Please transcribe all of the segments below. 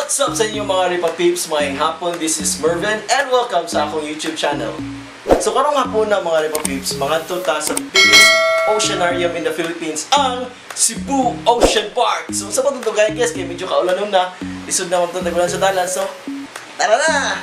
What's up sa inyo mga Ripa Peeps, maayong hapon, this is Mervin and welcome sa akong YouTube channel. So karong hapon na mga Ripa Peeps, mga tuta sa biggest oceanarium in the Philippines, ang Cebu Ocean Park. So sa patutugayan guys, kaya medyo kaulan na, isod na magtatagulan sa dalan, so tara na!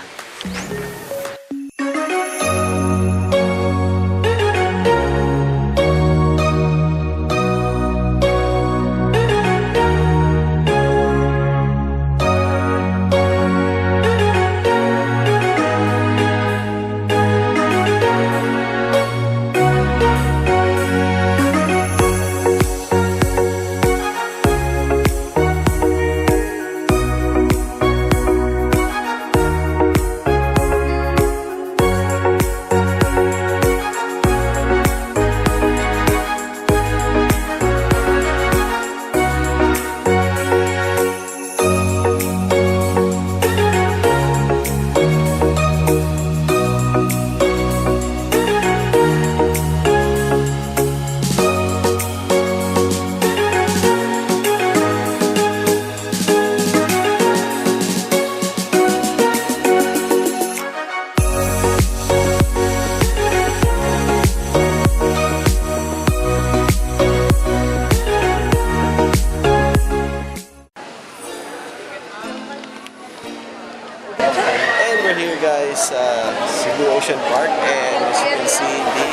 We're here guys sa Cebu Ocean Park, and as you can see the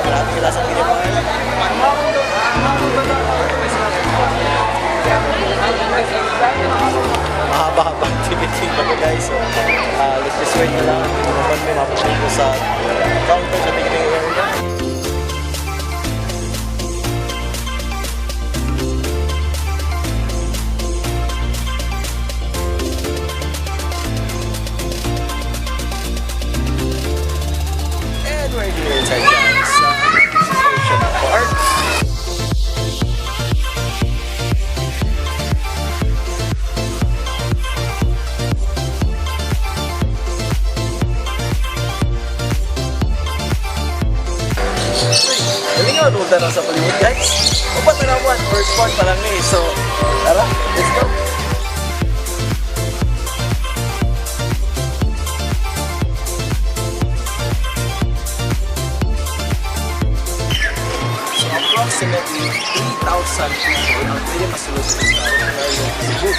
marami nila sa pinapangalan. Mahaba-haba activity mga guys, so let's just wait na lang kung may mapupunta ko sa counter sa ticketing area. We're here inside guys sa Ocean Park. Galing nga, punta na sa palimut guys. Upat na naman, first part pa lang eh. So, tara, let's go! Approximately 3,000 people ang pwede masulod sa Oceanarium Cebu.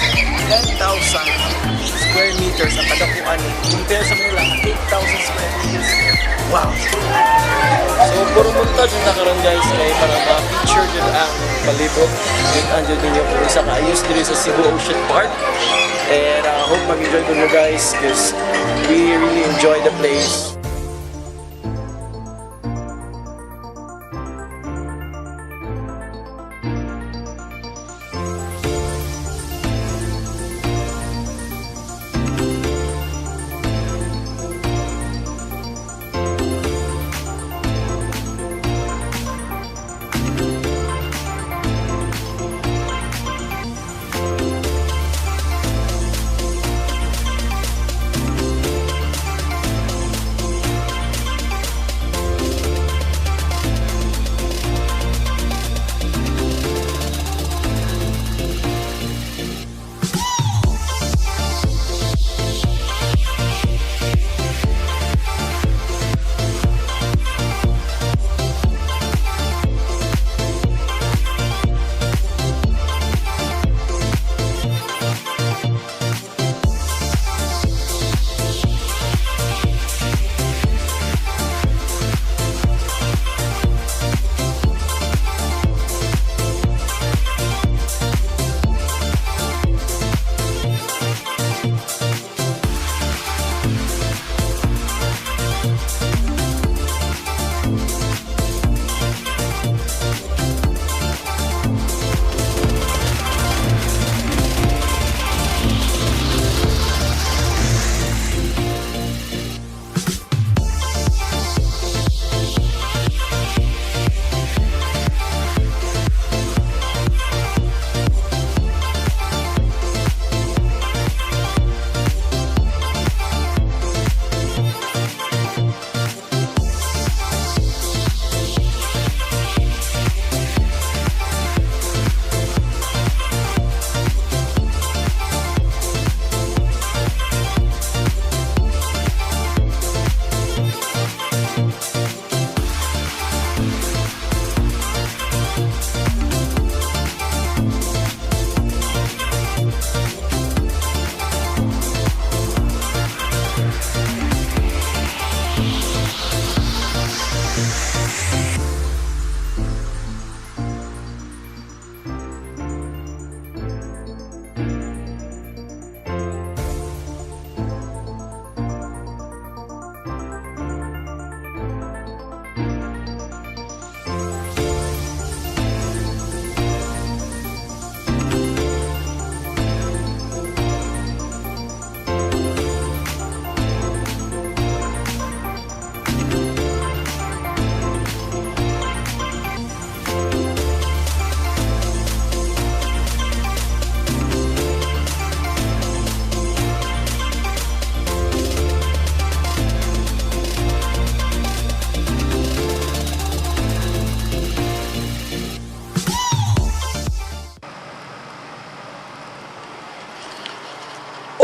10,000 square meters ang kadapuan eh. Compare sa mga 8,000 square meters. Wow! So, puro montage yung nakaroon guys, kaya para ma-feature din ang palibot. Yung andyan din yung isa kaayos din sa Cebu Ocean Park. And I hope mag-enjoy ko mo guys because we really enjoy the place.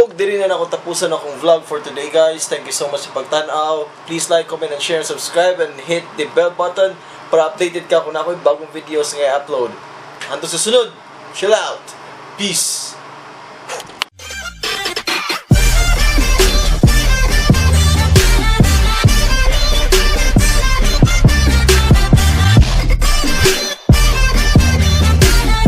Og diri na ako tapusan akong vlog for today, guys. Thank you so much sa pagtanaw. Please like, comment, and share, subscribe, and hit the bell button para updated ka kung ako'y bagong videos nga i-upload. Hanggang sa sunod, chill out. Peace.